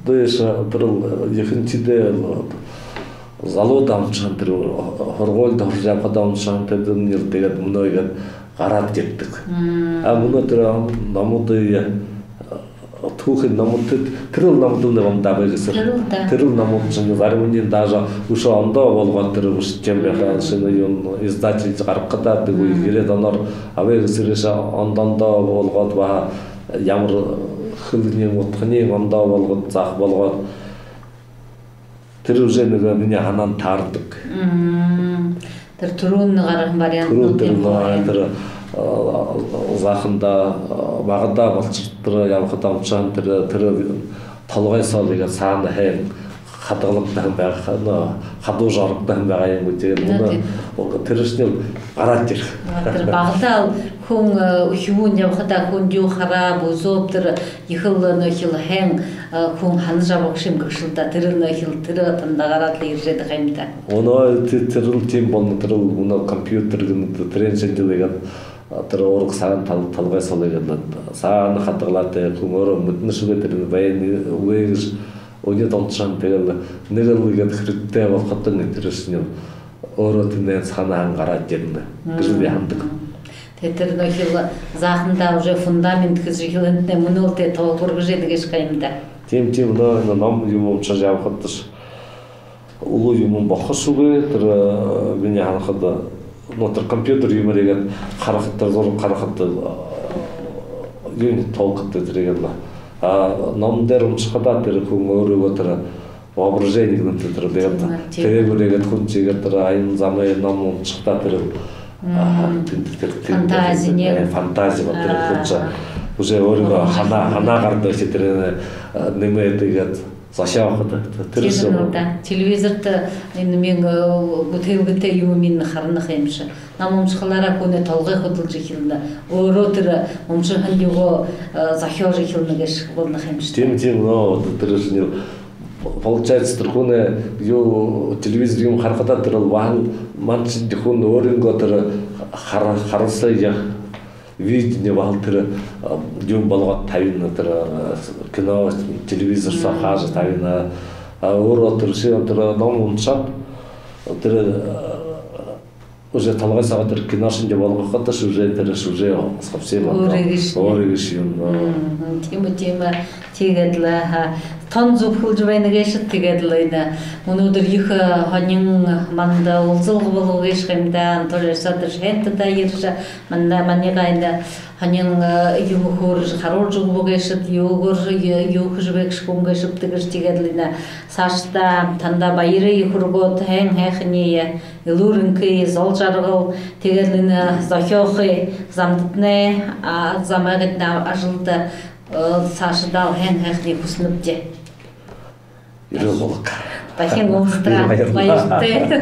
дээшээ тэрэл ехэнхидээ залуудаа уншаһан, тэрэ һургуулида һуража ябахадаа уншаһан, тэдэнь лэ тиигээд мүнөө иигээд гараад ерэдэг. А мүнөө тэрэ номуудые, түүхын номууд, тэрэл номуудынь лэ бамда абай гэсэр. Тэрэл даа. Тэрэл номуудынь лэ заримынь даже үшөө ондоо болгоод, тэрэ үшөө тиимэ байха шэнэ юун, издательдэ гаргахадаа, тиигээд ерээд оноор абай гэсэрээшье ондо ондоо болгоод, баһа ямар хэлэниинь, удханиинь ондоо болгоод, заха болгоод, тэрэ уже нэгэ минии һанаан таарадаг. Тэрэ түрүүн гараһан вариантнууд. Түрүүн тэрэ, тиимэ, а, байна. Тэрэ заахандаа, багадаа болошоод тэрэ ябахадаа, омошоһон тэрэ, тэрэ толгой соолые гээд саана һайн хадагалагдаа һэн байгаа, нөө, хадуужа орогдоо һэн байгаа юм гү, тиигээд мүнөө тэрэшни гараад ерээ. Тэрэ багадаа хүн үхибүүн ябахадаа, хүндэ юу хараа, бүзөөб, тэрэ ехэл нөөхил һайн хүн һанажа абагша юм гэгшэл даа. Тэрэ нөөхил тэрэ танда гараад лэ ерэжэ байгаа юм даа. Мүнөө тэрэл тиимэ болоно, тэрэл мүнөө компьютер гэнэ, тэрээн шэнги лэ гээд тэрэ ураг сагаан тал-, толгой соолые гээд лэ саана хадагалаад, хүн өөрөө мэдэнэ шэнги, тэрэ байна гү, үгы гэжэ үнеэд уншаһан. Тиигээд лэ нэгэл гээд хэрэгтэй болоходонь, тэрэшни өөрөө тэндээ сагаан гараад ерэнэ гэжэ би һанадаг. Тиигээд тэрэ нөөхил заахандаа уже фундамент гэжэ хэлэнтнай, мүнөөл тэрэ тоолбор гэжэ байдаг гээшэ юм даа. Тиимэ, тиимэ, нөө, нөө, ном юумэ уншажа ябахадаш үлүү юумэн болохо шэнги, тэрэ минии һанахада, нөө, тэрэ компьютер юумээр гээд харахада, тэрэ зураг харахада, юун толкотой тэрэ гээд лэ. А ном дээрэ уншахадаа тэрэ хүн өөрыгөө тэрэ воображение гэнэ тэрэ, тиимэ, тиимэ, тэрэ гээд хүн шэнги тэрэ аянзамай ном уншахадаа тэрэ, тиимэ, тэрэ, тэрэ фантази, нэ, фантази болоо тэрэ хүншни. Уже өөрынгөө һанаа, һанаа гарадаг гээшэ тэрэ, нэмээд иигээд зохёохо даа. Тэрэ шэнги даа. Телевизорто энэ миин бүтээлгэтэй юумэ миин харана ха юмши. Ном уншахалаараа хүнэй толгой хүдэлжэ эхилнэ. Өөрөө тэрэ уншаһан юугээ зохёожо эхилнэ гээшэ болоно ха юмши. Тиимэ, тиимэ, нөө, тэрэшни получается, тэрэ хүнэй юу, телевизор юумэ харахадаа, тэрэл баһал маншни хүн өөрынгөө тэрэ хара-, харасаяа видение баһал тэрэ юумэ болгоод табина, тэрэ кино, телевизор соо хаажа табина. А өөрөө тэрэшни, тэрэ ном уншаад, тэрэ уже толгой соогоо тэрэ кино шэнги болгоходош, уже тэрэш уже совсем өөр гээшэ, өөр гээшэ юм. Тиимэ, тиимэ. Тиигээд лэ, аха, тон зүбхэлжэ байна гээшэт. Тиигээд лэ энэ мүнөөдэр ехэ һонин манда уулзалга болоо гээшэ юм даа. Анатолий Александрович, һайнта даа, ерэжэ манда, маниие энэ һонин юумэ хөөрэжэ харуулжа үгөө гээшэт, юугээр, юу хэжэ байгша хүн гээшэбта гэжэ. Тиигээд лэ энэ саашадаа танда баярые хүргөөд, һайн һайханиие, элүүр энхые, зол жаргал, тиигээд лэ энэ зохёохы замдатнай, замайгаднай ажалда саашадаа һайн һайханиие хүсэнэбди. Ерэл болог. Дахин уулзатараа баяртай.